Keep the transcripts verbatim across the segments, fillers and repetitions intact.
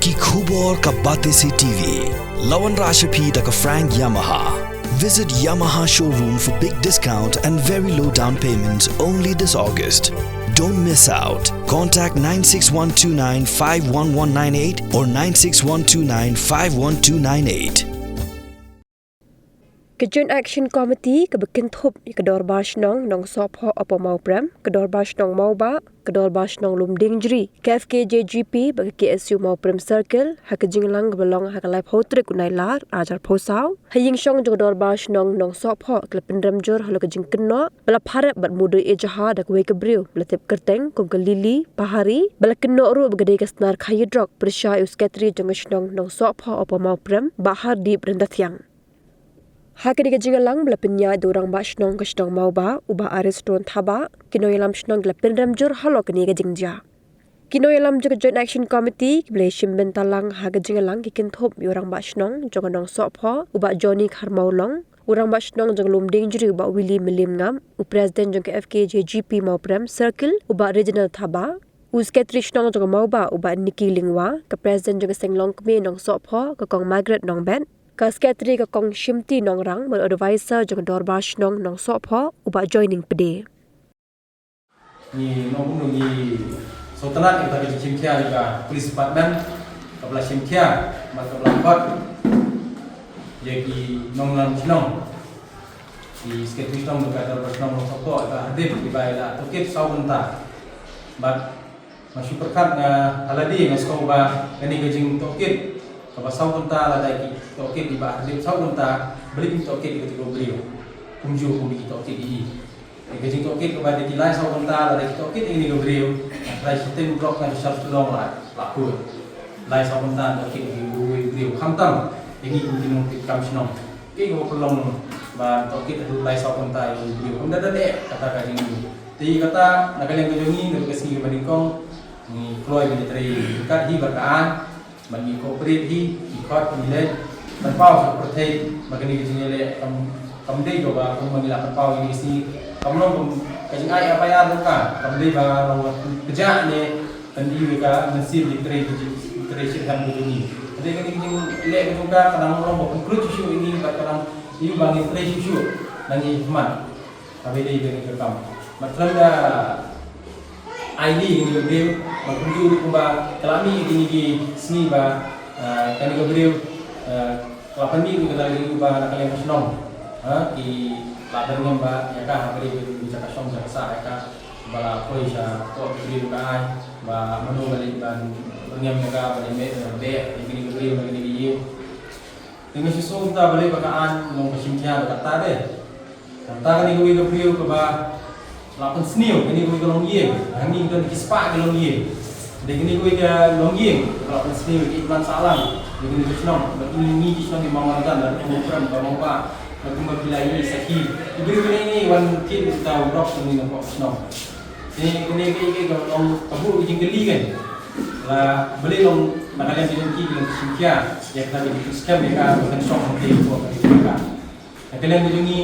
Ki khubor ka Batesi T V. La wanrah sha phi da ka Frank Yamaha. Visit Yamaha showroom for big discount and very low down payments only this August. Don't miss out. Contact nine six one two nine five one one nine eight or nine six one two nine five one two nine eight. Ka Joint Action Committee kaba kynthup ïa ka Dorbar Shnong Nongsohphoh Upper Mawprem, ka Dorbar Shnong Mawbah, ka Dorbar Shnong Lumdiengjri, ka F K J G P bad ka K S U Mawprem Circle, ha ka jingïalang kaba long ha ka laiphew tarik u Nailar, arhajar arphew saw, ha ïingshong jong ka Dorbar Shnong Nongsohphoh, ka la pynrem jur halor ka jingkynnoh ba la pharep bad mudui ejahar da kawei ka briew ba la tip kyrteng kum ka Lily Pahari, ba la kynnoh ruh ba ka dei ka snar khaïi drok, pyrshah ïa u Secretary jong ka shnong Nongsohphoh Upper Mawprem, Bah Hardip Ryntathiang. Ha kane ka jingïalang ba la pynïaid da u Rangbah Shnong ka shnong Mawbah, u Bah Ariston Thabah, ki nongïalam shnong ki la pynrem jur halor kane ka jingjia. Ki nongïalam jong ka Joint Action Committee kiba la ïashim bynta lang ha ka jingïalang ki kynthup ïa u Rangbah Shnong jong ka Nongsohphoh, u Bah Johnny Kharmawlong, u Rangbah Shnong jong ka Lumdiengjri, u Bah Willy Mylliemngap, u President jong ka F K J G P Mawprem Circle, u Bah Reginald Thabah, u Secretary Shnong jong ka Mawbah, u Bah Nicky Lyngwa, ka President jong ka Seng Longkmie Nongsohphoh, ka Kong Margaret Nongbet, ka Secretary ka Kong Shimti Nongrang, bad u Advisor jong ka Dorbar Shnong Nongsohphoh, u Bah Joining Pde. Ngi nong kumno ngi sngewtynnat ïa ka jingshim khia jong ka Police Department, kaba la shim khia bad kaba la khot ïa ki nongïalam shnong, ki Secretary Shnong jong ka Dorbar Shnong Nongsohphoh, Bah Hardip, kiba la tohkit saw kynta. Bad nga shu pyrkhat nga ha lade nga sngew ba kane ka jingtohkit kaba saw kynta, lada ki tohkit ïa Bah Hardip saw kynta, balei kin tohkit ïa kito ki briew kumjuh kum ba ki tohkit ïa i. Ïa ka jingtohkit kaba da ki lai saw kynta, lada ki tohkit ïa kane ka briew, nga tharai shiteng u drok kan shah shu long la, la kut. Lai saw kynta tohkit ïa kane ka briew, khamtam ïa ngi kum ki nongtrei kam shnong. Ki kaba pynlong ba tohkit haduh lai saw kynta ïa kane ka briew, kam da da leh kata ka jingbriew. Te kata na ka liang ka jong ngi, na ka sngi kaba nyngkong ngi kloi ban ïatrei ryngkat hi bad ka aiñ. Ban ngi cooperate hi, ngi khot, ngi leit ban paw sha ka pyrthei ba kane ka jingïaleh kam, kam dei kaba kum ba ngi la pynpaw ïa ngi sngi, kam long kum ka jingai F I R ruh ka, kam dei ba long ka jaka ne kan ïoh ïa ka mynsiem ïatrei, ïatrei shitrhem ka jong ngi. Hynrei kane ka jingleh ka jong ka ka dang long ba pynkhruit shuh shuh ïa ngi bad ka dang ïoh ba ngi trei shuh shuh na ngi khmat. Kaba ïadei bad kane ka kam. Bad khlem da ai lih ïa kane ka briew, bad kumjuh ruh kumba ka la mih ïa kine ki sngi ba, ah, kane ka briew, ah, ka la pynmih ruh ïa kata ka briew ba na ka liang ka shnong. Ha, ki la byrngem ba ïa ka ha ka dei ka jaka shong jaka sah ïa ka, ba la poi sha ka briew ka ai ba mano ba leit ban byrngem ïa ka, ba leit beh ïa kane ka briew na kane ka ïing. Te nga shu sngew kumta balei ba ka aiñ long ka shim khia da kata de. Kata kane kawei ka briew kaba la pynsniew kane kawei ka longïing. Hangne ki don ki spah ki longïing. Dei kane kawei ka longïing kaba la pynsniew ïa ki imlang sahlang ïa kane ka shnong. Bad ngi, ngi ki shnong ki Mawmarjan, la Mawprem, la Mawbah, la kumba phi la ïohi sakhi. Ki briew kine ngi wan kit kita u brok shnong, ngi na ka shnong. Te kane ka, ka, ka long ka buh ka jingkylli kan. La balei long na ka liang ka jong ki ki long ki shim khia ïa kata ka jingskhem ïa ka ba kan shong hangtei hapoh ka ri Amerika. Na ka liang ka jong ngi,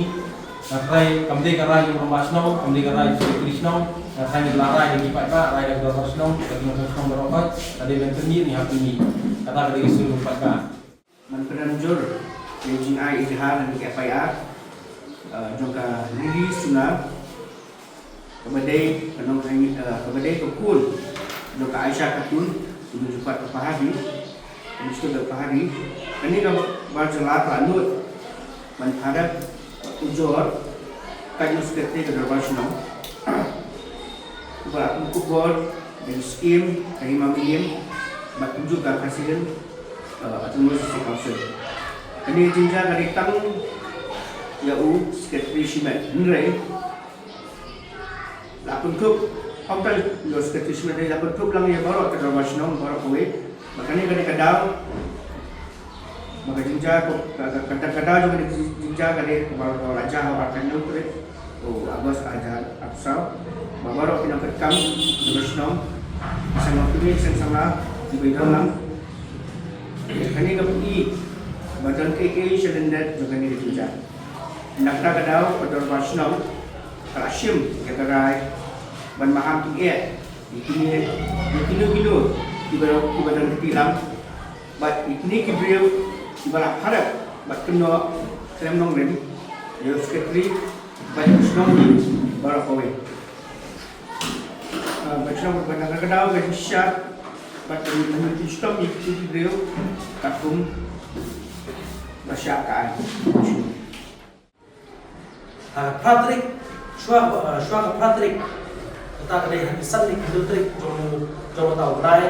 nga tharai kam dei ka rai jong u rangbah shnong, kam dei ka rai jong u secretary shnong, nga tharai ngi la rai da ki paidbah, rai da ki dorbar shnong, da ki nongshong shnong baroh kawei, ka dei ban pynmih ngi hap pynmih. Kata ka dei ka sur jong u paidbah. Ban pynrem jur ïa ka jingai ejahar lane ka F I R, eh, jong ka Lily Suna, kaba dei ka nong, eh, kaba dei ka khun jong ka Aisha Khatun, kaba ju pat ka Pahari, kaba ju pat ka Pahari. Kane ka bar jylla ka la nud ban pharep ujor kat jong u secretary ka dorbar shnong, uba la pynkup bor da ki skim ka Hima Mylliem bad kumjuh ka Khasi Hills, eh, Autonomous District Council. Kane ka jingjia ka dei tang ïa u secretary shimet, hynrei la pynthup, ym tang ïa u secretary shimet, la pynthup lang ïa baroh ka dorbar shnong baroh kawei. Bad kane ka dei ka daw, bad ka jingjia ka, ka, ka, ka, ka daw jong kane ka jingjia ka dei kaba la jia ha u arphew hynñiew tarik u August arhajar arphew saw. Bad baroh ki nongtrei kam jong ka shnong, ki seng longkmie, ki seng samla, kiba ïadon lang, kane ka pyni ba don kiei kiei sha lyndet jong kane ka jingjia. Na kata ka daw ka dorbar shnong ka la shim ïa ka rai ban maham tyngeh ïa kine, ïa kino kino kiba, kiba don kti lang, Bad ïa kine ki briew kiba la pharap bad kynnoh khlem nongrim ïa u secretary bad ïa u shnong baroh kawei. Ah, bad shnong bad na ka daw ka jingshad bad ka jingshad ïa kine ki briew katkum ba shah ka aiñ. Ha ka phra tarik, shuwa, eh, shuwa ka phra tarik, kata ka dei ha ki san tarik, ki tarik jong, jong uta u bnai,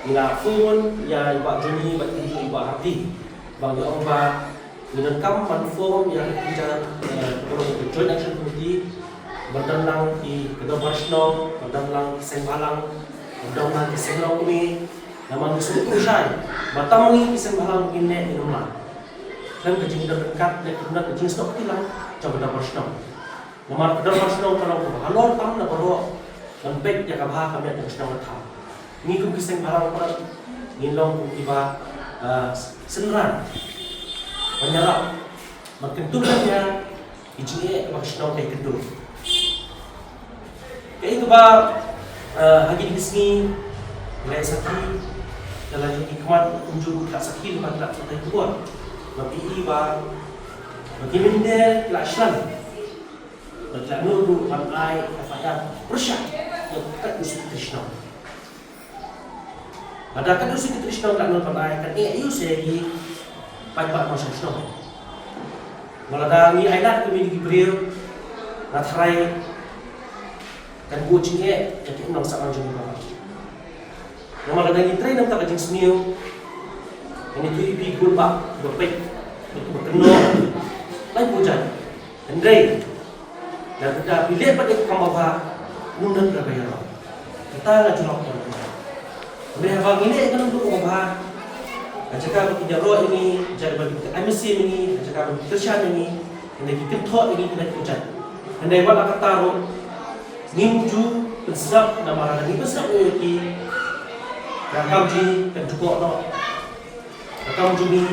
ngi la phone ïa i Bah Johnny bad i Bah Happy. Ba ngi ong ba ngi donkam ban form ïa ka, eh, ka Joint Action Committee, ban don lang ki, ka dorbar shnong, ban don lang ki seng bhalang, ban don lang ki seng lawkmie, namar ngi sngewthuh shai ba tang ma ngi ki seng bhalang ngin neh ngin ym lah. Khlem ka jingdon ryngkat ne khlem ka jingsnoh kti lang jong ka dorbar shnong. Namar ka dorbar shnong ka long kaba halor tam na baroh ban peit ïa ka bha ka miat jong ka shnong ka thaw. Ngi kum ki seng bhalang pat ngin long kum kiba, ah, synran ban ïarap ban kyntu ïa ki jingeh kaba ka shnong ka ïakynduh. Kaei kaba, eh, ha kine ki sngi ngi la sakhi, ngi la ïoh ki khmat kumjuh ki la sakhi lyngba ki la pynthei khubor. Ba ki i ba, ba ki mynder ki la shlan. Ba ki la nud ruh ban ai F I R pyrshah ïa ka kat u secretary shnong. Lada ka dei u secretary shnong ka nud ban ai, kan eh aïu sa ïa ki paidbah nongshong shnong. Ba lada ngi ailad kum ïa ki briew, nga tharai kan buh jingeh ïa ki nongshong shnong jong ngi baroh. Namar lada ngi trei na ka bynta ka jingsniew, ngan ïathuh ïa phi, ki khun ba, kiba peit, kiba kynnoh, laiphew jait. Hynrei lada phi leh pat ïa ka kam babha, ym don kaba ïarap. Kata nga ju lap ïa phi. Hynrei haba ngi leh ïa ka kam babha, ha jaka ba ki ïaroh ïa ngi, ha jaka ba ki ai mynsiem ïa ngi, ha jaka ba ki kyrshan ïa ngi, hynrei ki kynthoh ïa ngi ki la kyrshan. Hynrei wat la katta ruh, ngim ju pynsngap, namar lada ngi pynsngap ïa ki, ka kam jong ngi kan jukut noh. Ka kam jong ngi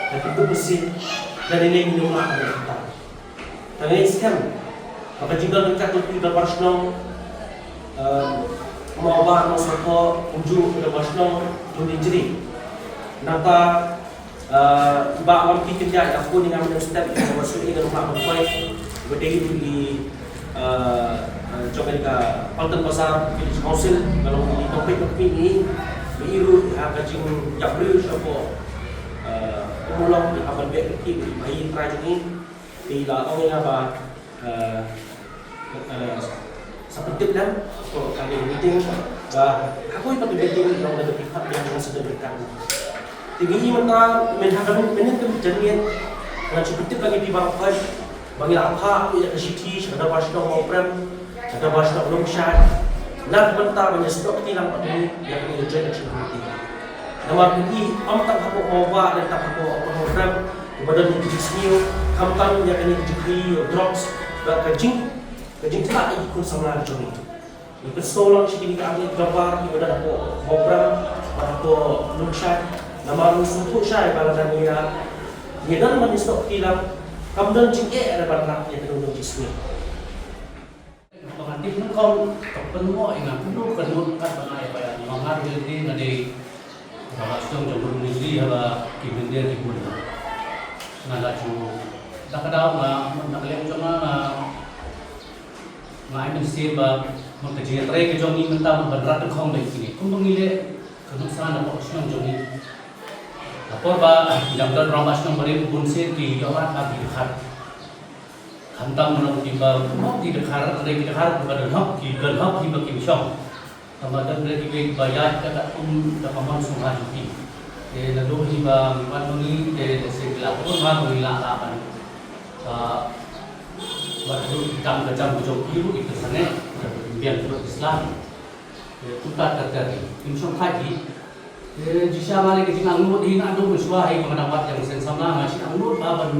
kan pynkut mynsiem, lane ngin ym lah ban leh kumta. Te nga ngeit skhem ba ka jingdon ryngkat jong ki dorbar shnong, em, mawbah, mawsngewthuh, kumjuh ki dorbar shnong jong ngi jri. Nangta, eh, i Bah Wampi Kynjah i la phone ïa nga mynstep, i la ong ba shu ïa ka nongmah ban poi, ba dei i, eh, eh, jong ka Paltan Bazar Village Council, ba long i nongpeit nongkmie, ba i ruh ha ka jingïabriew shapoh, eh, u Mawlong, i hap ban beh kti ba i trai jong i. Te i la ong ïa nga ba, eh, eh, sa pyntip lem, ko ka dei meeting, ba ha kawei pat ka meeting, long da ka pyrkhat biang jong sa da ka. Te ngi i mynta, mynta ka mynta ka jingmut, ngan shu pyntip lem ïa phi baroh pat, ba ngi la phah ïa ka shithi sha ka dorbar shnong Mawprem, sha ka dorbar shnong Nongshad, na ka bynta ban ïasnoh kti lang bad ngi ïa kane ka Joint Action Committee. Namar ngi ym tang hapoh Mawbah, ym tang hapoh Mawprem, ba don ki jingsniew, khamtam ïa kane ka jingkhaii drugs, bad ka jing, ka jingtlah ïa ki khun samla jong ngi. Ngi pynsngew lang sha kine ki arngut dorbar kiba don hapoh Mawprem bad hapoh Nongshad, namar ngi sngewthuh shai ba lada ngi ïa, ngi don ban ïasnoh kti lang, kam don jingeh ruh ban rah ïa kano kano ka jingsniew. Ba ngan tip nyngkong, ka pynmih ïa nga kumno ka nud kat ba nga ïa pyrshah, namar nga dei, nga dei Ba sdang jong ka Nujri haba ki mynder ki bun. Nga la ju da ka daw nga, na ka liang jong nga, nga, nga ai mynsiem ba, ba ka jingïatrei ka jong ngi mynta ban rat nyngkong bad kine. Kumba ngi leh ka nuksan na ka shnong jong ngi. Ka por ba jam don rangbah shnong barim bun sien ki ïoh rat ha ki dkhar. Khamtam ba long kiba, ki dkhar, ki dkhar kiba don hok, ki don hok kiba kim shong. Tangba don ruh kiwei ba ïaid da ka um da ka mon sngewbha jong ki. Te naduh hi ba ngi wan ma ngi te lehse ki la pynbha ba ngi lah lah ban, ah, wat ruh ki kam ka jam ka jong ki ruh ki pynsangeh da ka biang ka Islam. Te kumta ter ter ki. Kim shong thait ki. Te jingshisha ma lei ka jingangnud hi naduh mynshuwa hi ba nga dang wad ïa ka seng samla nga shu angnud ba ban,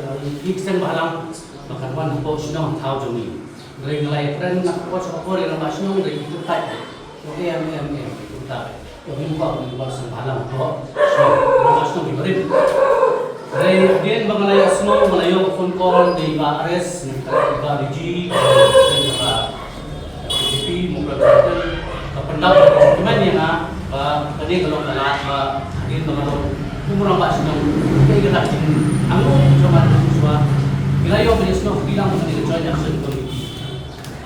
eh, ïa ki seng bhalang ba kan wan hapoh shnong thaw jong ngi. Hynrei nga la ïakren na ka por sha ka por ïa rangbah shnong hynrei ki kyntait. Ong em em em kumta. Ong em ba ban wan seng bhalang hapoh shnong, rangbah shnong ki barim. Hynrei hadien ba nga la ïohsngew, nga la ïoh ka phone call da i Bah Ares, i Bah Riji, i Bah P G P, Mawprem Central, ka pyndap ka commitment ïa nga, Ba kane ka long ka lad ba hadien ba nga long kumno ba shnong, ka i ka dak jing angno jong nga jong shuwa. Ki la ïoh ka shnong ki dang ka joint action committee.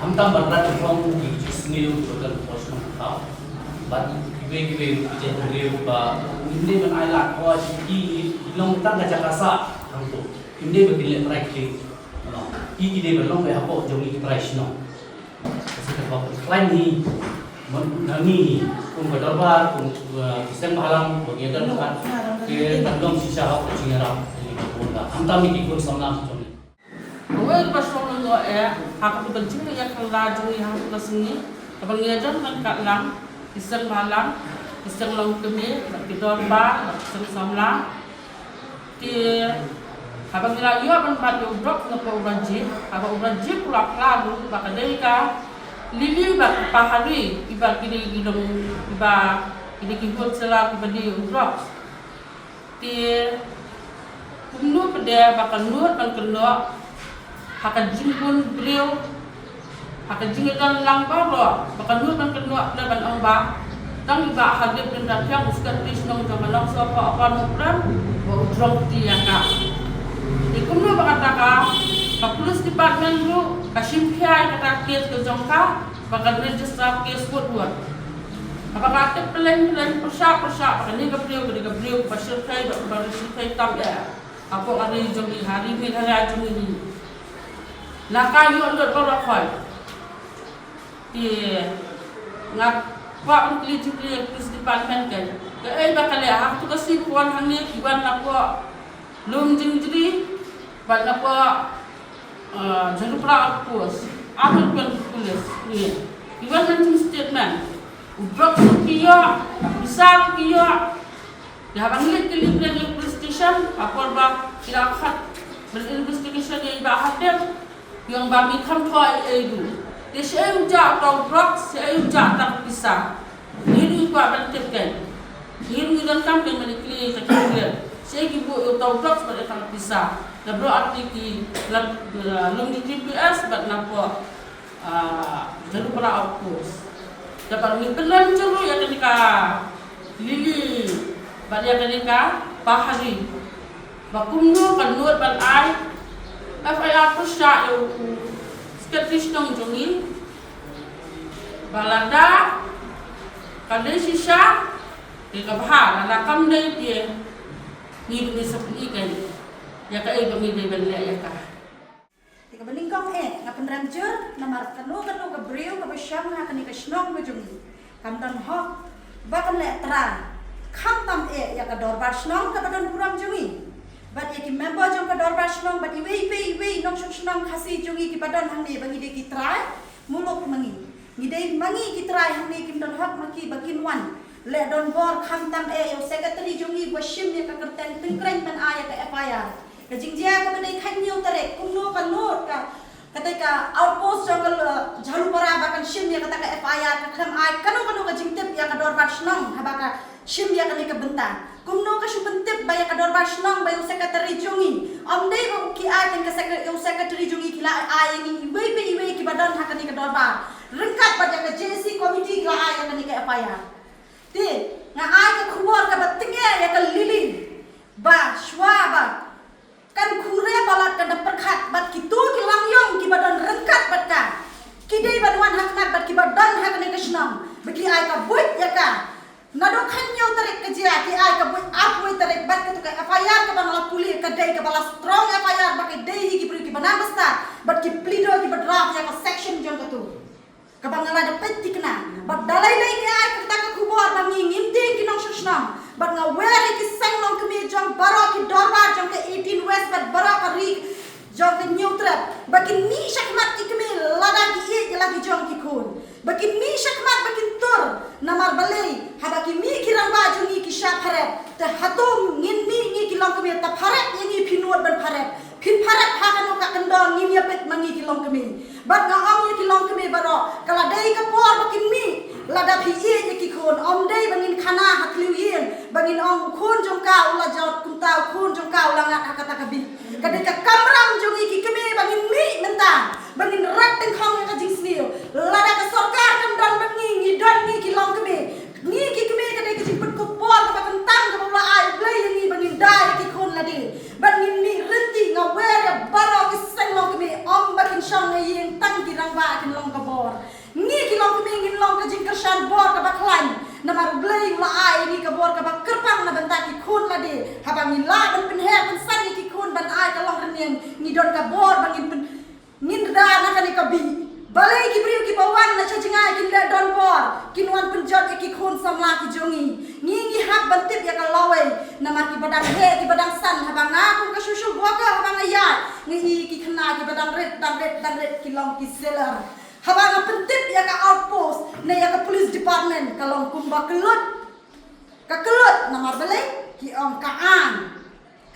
Hamtam ban rat ka phong ki jisniew ki ba kan pos nong tau. Bad kiwei kiwei ki jait briew ba ym dei ban ai lad, hawa ki long tang ka jaka sah hangto. Ym dei ba kin leh trai ki, ki ki dei ban long ba hapoh jong ki trai shnong. Ka shu ka pop khlaiñ hi, mon na ngi hi, kum ka dorbar, kum, eh, ki seng bhalang, ba ngi don ka, ki tang dong shisha ha ka jingïarap, ni ka bun ka. Hamtam ni ki khun samla jong ngi. Kawei kaba shong nong eh, ha ka tu ka jingïakynrah jong ngi ha ka sngi, kaba ngi don ryngkat lang, ki seng bhalang, ki seng longkmie, ki dorbar, ki seng samla. Te haba ngi la ïoh ban bat ïa u drok na pdeng u Rajiv, haba u Rajiv u la phla ruh ba ka dei ka Lily bad u Pahari, iba ki dei ki long, iba ki dei ki wholesaler kiba die u drok. Te kumno pat de ba ka nud ban kynnoh ha ka jingbun briew, ha ka jingïadon lang baroh, ba ka nud ban kynnoh pat de ban ong ba tang i Bah Hardip Ryntathiang, u Secretary Shnong jong ka Nongsohphoh Upper Mawprem, ba u drok kti ïa ka. Te kumno ba kata ka, ka Police Department ruh ka shim khia ïa kata ka case ka jong ka, ba ka register case court wad. Haba ka tip pyllein pyllein, pyrshah pyrshah ba kane ka briew ka dei ka briew kaba shyrkhei bad kaba shyrkhei tam eh hapoh ka ri jong ngi, ha ri Meghalaya jong ngi. Na ka ïoh lut baroh khoit. Te nga kwah ban kylli jingkylli ïa ka Police Department, kaei ba ka leh ha kato ka sngi, ki wan hangne, ki wan napoh Lumdiengjri bad napoh, eh, Jharupara Outpost, armed police, ngi, ki wan ban jing statement. U drok suk ki ïoh, u pisa ki ïoh. Te haba ngi leit kylli pyrshah ïa ka police station, ha por ba ki la khot ban investigation ïa i Bah Hardip, ki ong ba ngim kham thoh ei ei ruh. Te shaei u jah uta u drok, shaei u jah uta ka pisa. Ngi ruh ngi kwah ban tip kein. Ngi ruh ngi donkam kein ban ïa kylli ïa ka kylli. Shaei ki buh ïa uta u drok bad ïa ka pisa. Naduh artylli ki la, la Lumding G P S bad napoh, ah, Jharupara Outpost. Te pat ngi pynlong jingeh ruh ïa kane ka Lily bad ïa kane ka Pahari. Ba kumno ka nud ban ai F I R pyrshah ïa u Secretary Shnong jong ngi. Ba lada ka dei shisha, te ka bha, lada kam dei te ngi dei sa pynïaid ïa kaei ba ngi dei ban leh ïa ka. Te kaba nyngkong eh, nga pynrem jur, namar kano kano ka briew kaba shong ha kane ka shnong ka jong ngi, kam don hok ba kan leh trai. Khamtam eh ïa ka dorbar shnong kaba don burom jong ngi, bad ïa ki member jong ka dorbar shnong, bad iwei pa iwei nongshong shnong Khasi jong ngi kiba don hangne ba ngi dei ki trai muluk ma ngi. Ngi dei ma ngi ki trai hangne, kim don hok ma ki ba kin wan leh donbor, khamtam eh ïa u secretary jong ngi ba shim ïa ka kyrteng tyngkreiñ ban ai ïa ka F I R. Ka jingjia kaba dei khathynñiew tarik, kumno ka nud ka, kata ka outpost jong ka, eh, Jharupara ba kan shim ïa kata ka F I R, ka khlem ai kano kano ka jingtip ïa ka dorbar shnong haba ka shim ïa kane ka bynta. Kumno ka shu pyntip ba ïa ka dorbar shnong ba ïa u secretary jong ngi, ym dei ba ki ai tang ka secre-, ïa u secretary jong ngi, ki la ai ïa ngi iwei pa iwei kiba don ha kane ka dorbar, ryngkat bad ïa ka J A C committee ki la ai ïa kane ka F I R. Te nga ai ka khubor kaba tyngeh ïa ka Lily ba shuwa ba kan kure palat, kan da pyrkhat bad kito ki langïong kiba don ryngkat bad ka, ki dei ban wan ha khmat bad kiba don ha kane ka shnong ba ki ai ka buit ïa ka. Naduh khathynñiew tarik ka jia, ki ai ka buit arphew tarik, bad kato ka F I R kaba nga la pule ka dei kaba la strong F I R, ba ka dei hi ki briew kiba nang basta bad ki pleader kiba draft ïa ka section jong kato. Kaba nga la dep peit thikna, bad da lei lei ngi ai kata ka khubor ba ngi ngim tieng ki nongshong shnong, bad nga wer ïa ki seng longkmie jong baroh ki dorbar jong ka eighteen West bad baroh ka ri jong ka Hynñiewtrep, ba kin mih shakhmat ki kmie lada ki ïeit ïa la ki jong ki khun. Ba kin mih shakhmat, ba kin tur, namar balei haba ki mih ki rangbah jong ngi ki shah pharep. Te hato ngin mih ngi ki longkmie, ta pharep ïa ngi, phi nud ban pharep? Phin pharep ha kano ka kyndon? Ngin ïa peit ma ngi ki longkmie. Bad nga ong ïa ki longkmie baroh, ka la dei ka por ba kin mih. Lada phi ïeit ïa ki khun, ym dei ba ngin khana ha thliew ïing, ba ngin ong u khun jong ka u la jot kumta, u khun jong ka u la ngat ha kata ka bih. Ka dei ka kamram jong ngi ki kmie ba ngin mih mynta, ba ngin rat tyngkhong ïa ka jingsniew. Lada ka sorkar kan don bad ngi, ngi don ngi ki longkmie. Ngi ki kmie ka Blei u la ai ïa ngi ka bor kaba kyrpang na bynta ki khun lade. Haba ngi lah ban pynheh pynsan ïa ki khun ban ai ka long rynïeng, ngi don ka bor ba ngin pyn, ngin da na kane ka bih. Balei ki briew kiba wan na sha jngai kin leh don bor, kin wan pynjot ïa ki khun samla ki jong ngi? Ngi ngi hap ban tip ïa ka lawei. Namar kiba dang heh kiba dang san, haba nga kum ka social worker haba nga ïaid, nga i ki khynnah kiba dang rit dang rit dang rit ki long ki sailor. Haba nga pyntip ïa ka outpost ne ïa ka police department, ka long kumba kyllut. Ka kyllut namar balei? Ki ong ka aiñ.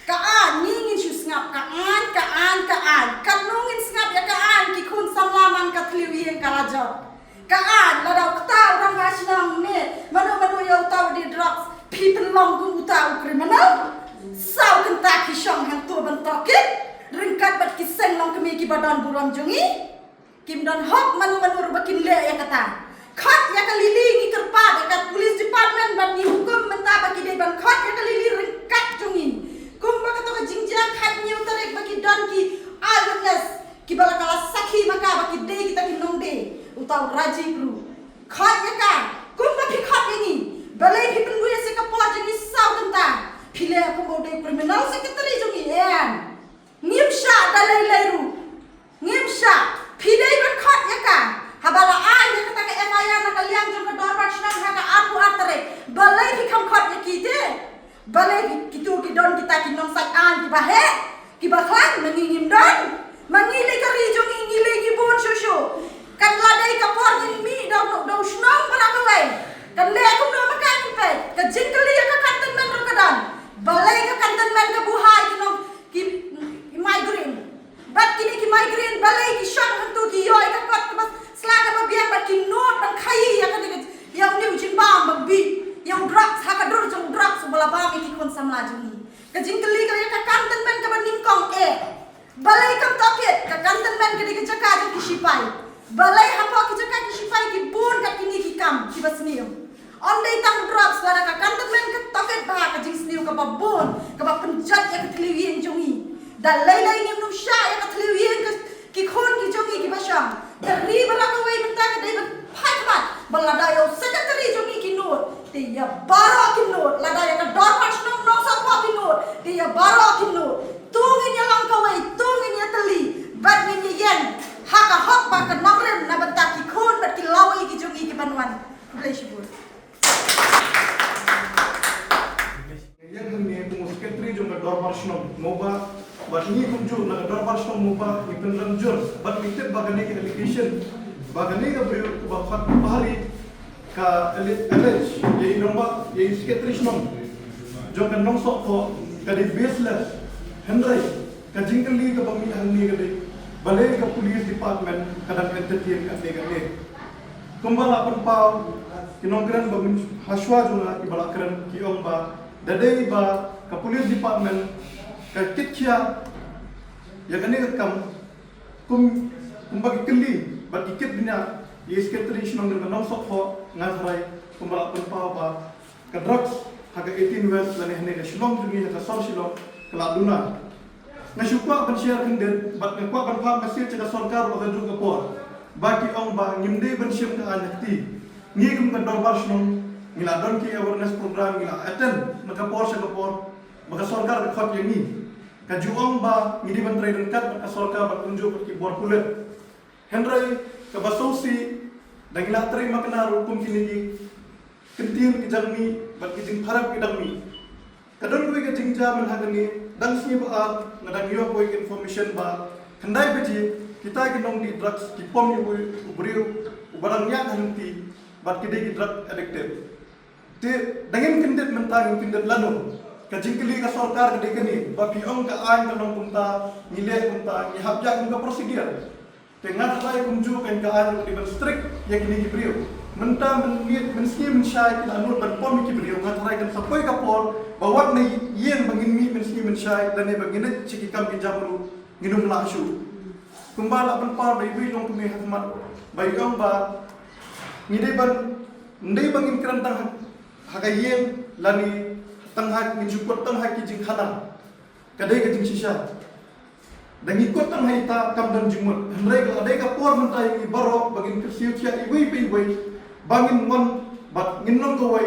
Ka aiñ, ngi ngin shu sngap ka aiñ, ka aiñ, ka aiñ. Katno ngin sngap ïa ka aiñ, ki khun samla man ka thliew ïing ka la jot. Ka aiñ, lada u kata u rangbah shnong ne mano mano ïa uta u die drugs, phi pynlong kum uta u criminal. Saw kynta ki shong hangto ban tohkit ryngkat bad ki seng longkmie kiba don burom jong ngi. Kim don hok mano mano ruh ba kin leh ïa kata. Khot ïa ka Lily, ngi kyrpad ïa ka police department bad ngi hukum mynta ba ki dei ban khot ïa ka Lily ryngkat jong ngi. Kumba kato ka jingjia khathynñiew tarik ba ki don ki eyewitness kiba la ka la sakhi ma ka ba ki dei kita ki nongdie. Uta u Rajiv ruh, khot ïa ka kumba phi khot ïa ngi. Balei phi pynbun ïa ka por jong ngi saw kynta? Phi leh kumba u dei criminal secretary jong ngi, em? Ngim shah da lei lei ruh. Ngim shah. Phi dei ban khot ïa ka. Haba la ai ïa kata ka F I R na ka liang jong ka dorbar shnong ha ka arphew ar tarik, balei phi kham khot ïa ki te? Balei phi, kito ki don kita ki nongsaid aiñ kiba heh, kiba khlaiñ, ma ngi ngim don? Ma ngi lei ka ri jong ngi, ngi lei ngi bun shuh shuh. Kan la dei ka por ngin mih da u, da u shnong baroh kawei. Kan leh kumno ma ka ngin peit? Ka jingkylli ïa ka cantonment ruh ka don. Balei ka cantonment ka buhai ki nong, ki, ki migrant? Bad kine ki migrant balei ki shong hangto, ki ïoh ïa ka kot kaba sla kaba biang bad ki nud ban khaïi ïa kane ka, ïa une u jingbam ba bih ïa u drugs, ha ka dur jong u drugs uba la bam ïa ki khun samla jong ngi. Ka jingkylli ka ïa ka cantonment kaba nyngkong eh. Balei kam tohkit? Ka cantonment ka dei ka jaka jong ki shipai. Balei hapoh ki jaka ki shipai ki bun kat kine ki kam kiba sniew? Ym dei tang drugs, lada ka cantonment ka tohkit bha, ka jingsniew kaba bun kaba pynjot ïa ka thliew ïing jong ngi. Da lei lei ngim nym shah ïa ka thliew ïing ka, ki khun ki jong ngi kiba shong. Ka ri baroh kawei mynta ka dei ban phai khmat ba lada ïa u secretary jong ngi ki nud, te ïa baroh ki nud. Lada ïa ka dorbar shnong Nongsohphoh ki nud, te ïa baroh ki nud. To ngin ïa long kawei, to ngin ïa tylli bad ngin ïa ïeng ha ka hok bad ka nongrim na bynta ki khun bad ki lawei ki jong ngi kiban wan. Khublei shibun. Ïa hangne kum u secretary jong ka dorbar shnong Mawbah, bad ngi kumjuh na ka dorbar shnong Mawbah ngi pynrem jur bad ngi tip ba kane ka allegation ba kane ka briew ba khot Bahari ka alle-, allege ïa i nongbah, ïa i secretary shnong jong ka Nongsohphoh ka dei baseless. Hynrei ka jingkylli kaba mih hangne ka dei, balei ka police department ka dang entertain kane kane? Kumba la pynpaw ki nongkren ba mynshwa jong nga kiba la kren, ki ong ba da dei ba ka police department ka kit khia ïa kane ka kam, kum, kumba ki kylli bad ki kit bniah ïa i secretary shnong jong ka Nongsohphoh, nga tharai kumba la pynpaw ba ka drugs ha ka eighteen West lane hangne ka Shillong jong ngi, ha ka sor Shillong, ka la duna. Nga shu kwah ban share khyndiat bad nga kwah ban phah message sha ka sorkar ba kajuh ka por ba ki ong ba ngim dei ban shim ka aiñ ha kti. Ngi kum ka dorbar shnong ngi la don ki awareness program, ngi la attend na ka por sha ka por ba ka sorkar ka khot ïa ngi. Ka ju ong ba ngi dei ban trei ryngkat bad ka sorkar bad kumjuh bad ki bor pulit. Hynrei kaba sngewsih, da ngi la trei makna ruh kum kine ki kyntien ki jingmih bad ki jingpharap ki dang mih. Ka don kawei ka jingjia mynta kane, dang sngi ba ar nga dang ïoh kawei ka information ba khyndai baje kita ki nongdie drugs ki pom ïa u briew uba dang ïaid ha lynti bad ki dei ki drug addicted. Te da ngin kyndit mynta, ngin kyndit lano? Ka jingkylli ka sorkar ka dei kane, ba phi ong ka aiñ ka long kumta, ngi leh kumta, ngi hap ïaid kum ka procedure. Te nga tharai kumjuh kan ka aiñ ka dei ban strict ïa kine ki briew. Mynta mynmiet mynsngi mynshai ki la nud ban pom ïa ki briew, nga tharai kan sa poi ka por ba wat na ïing ba ngin mih mynsngi mynshai lane ba ngin leit sha ki kam ki jam ruh ngin ym lah shuh. Kumba la pynpaw da iwei i nongkmie ha khmat ba i ong ba ngi dei ban, ym dei ba ngin kren tang ha, ha ka ïing lane tang ha, ngin shu kut tang ha ki jingkhana. Ka dei ka jingshisha. Da ngi kut tang ha ita kam don jingmut. Hynrei ka la dei ka por mynta ïa ngi baroh ba ngin kyrsiew thiah iwei pa iwei ba ngin wan bad ngin long kawei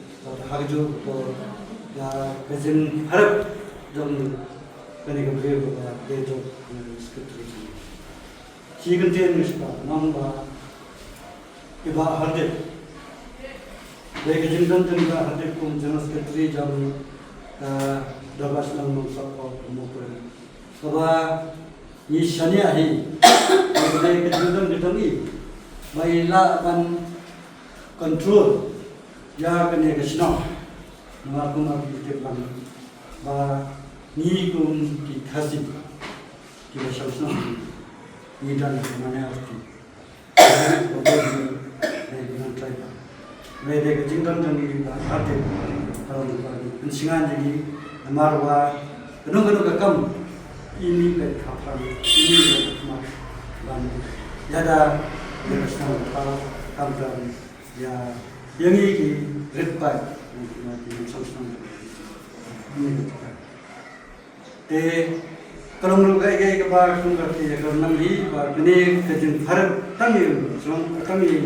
Bad ha kajuh ka por ïa ka jingpyrshah jong kane ka briew kaba dei jong ka secretary. Shi kyntien nga shu pan nong ba i Bah Hardip. Dei ka jingdon jong i Bah Hardip kum General Secretary jong ka Dorbar Shnong Nongsohkhoh Mawkyrwat. Kaba ngi shaniah hi. Dei ka jingdon jong i ba i lah ban control ïa kane ka shnong. Namar kumba phi tip lang ba ngi kum ki Khasi kiba shong shnong ngi don ha minority. Dei ka jingdon jong ngi ba Hardip, ka long ba ngi pynsngew jong ngi namar ba kano kano ka kam i mih beit ha pyrthei, i mih beit ha khmat ban ïada ïa ka shnong ka thaw, khamtam ïa ïa ngi ki rit paid, ngi ki nongshong shnong. Te ka long ruh kaei kaei kaba kum ka ti ka nang hi ba kane ka jingpyrshah tang ïa shnong, tang ïa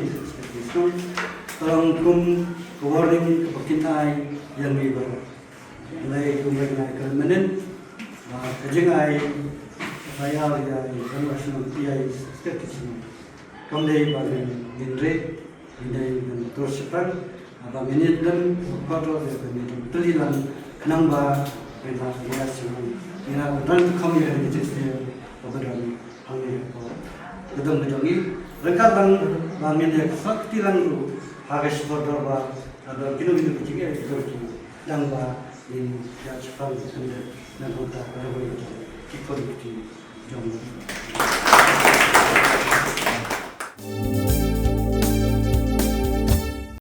shnong, ka long kum ka warning kaba kin ai ïa ngi baroh. Lei kum ka nai ka manen ba ka jingai ka ïa ïa ka shnong ïa state shnong. Kam dei ba ngin ngin re, ngin dei ngin tur shaphrang, ba ngin ïa don, ba don, ba ngin don tylli lang, khnang ba ngin ïa sngewthuh, ngin ïa don kham ïa ka jingthiah, ba ba don hangne ko. Ka dang ka jong ngi, ryngkat lang ba ngin ïa sak ti lang ruh ha ka shipor dorbar, ba don kino kino ki jingeh ki don ki dang ba ngin ïa shaphrang ki khyndiat na ka bynta ka ri ki khun ki jong ngi.